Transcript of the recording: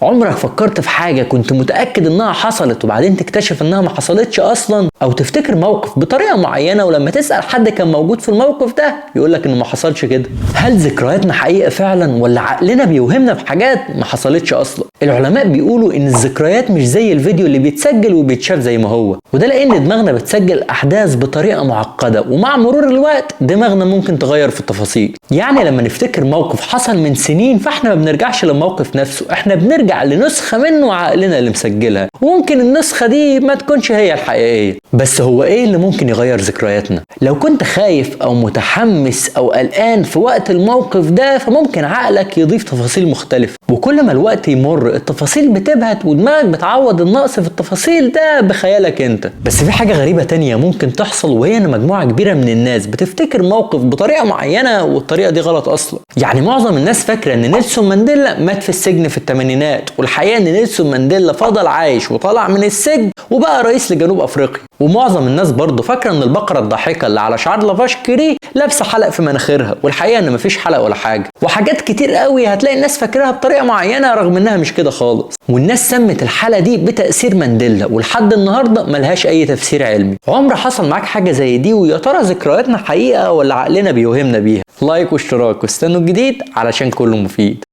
عمرك فكرت في حاجة كنت متأكد انها حصلت وبعدين تكتشف انها ما حصلتش اصلا؟ او تفتكر موقف بطريقة معينة ولما تسأل حد كان موجود في الموقف ده يقولك انه ما حصلش كده؟ هل ذكرياتنا حقيقة فعلا ولا عقلنا بيوهمنا بحاجات ما حصلتش اصلا؟ العلماء بيقولوا ان الذكريات مش زي الفيديو اللي بيتسجل وبيتشاف زي ما هو، وده لان دماغنا بتسجل احداث بطريقة معقدة، ومع مرور الوقت دماغنا ممكن تغير في التفاصيل. يعني لما نفتكر موقف حصل من سنين فاحنا ما بنرجعش للموقف نفسه، احنا بنرجع لنسخة منه عقلنا اللي مسجلها، وممكن النسخة دي ما تكونش هي الحقيقية. بس هو ايه اللي ممكن يغير ذكرياتنا؟ لو كنت خايف او متحمس او قلقان في وقت الموقف ده فممكن عقلك يضيف تفاصيل مختلفة، وكل ما الوقت يمر التفاصيل بتبهت ودماغك بتعوض النقص في التفاصيل ده بخيالك انت. بس في حاجة غريبة تانية ممكن تحصل، وهي ان مجموعة كبيرة من الناس بتفتكر موقف بطريقة معينة والطريقة دي غلط اصلا. يعني معظم الناس فاكرة ان نيلسون مانديلا مات في السجن في الثمانينات، والحقيقة ان نيلسون مانديلا فضل عايش وطلع من السجن وبقى رئيس لجنوب افريقيا. ومعظم الناس برضه فاكره ان البقرة الضاحكه اللي على شعار لافاش كيري لابسه حلق في مناخيرها، والحقيقة ان مفيش حلق ولا حاجة. وحاجات كتير قوي هتلاقي الناس فاكراها بطريقة معينة رغم انها مش كده خالص. والناس سمت الحالة دي بتاثير مانديلا، ولحد النهارده ملهاش اي تفسير علمي. عمر حصل معاك حاجة زي دي؟ ويا ترى ذكرياتنا حقيقة ولا عقلنا بيوهمنا بيها؟ like واشتراك واستنوا الجديد علشان كله مفيد.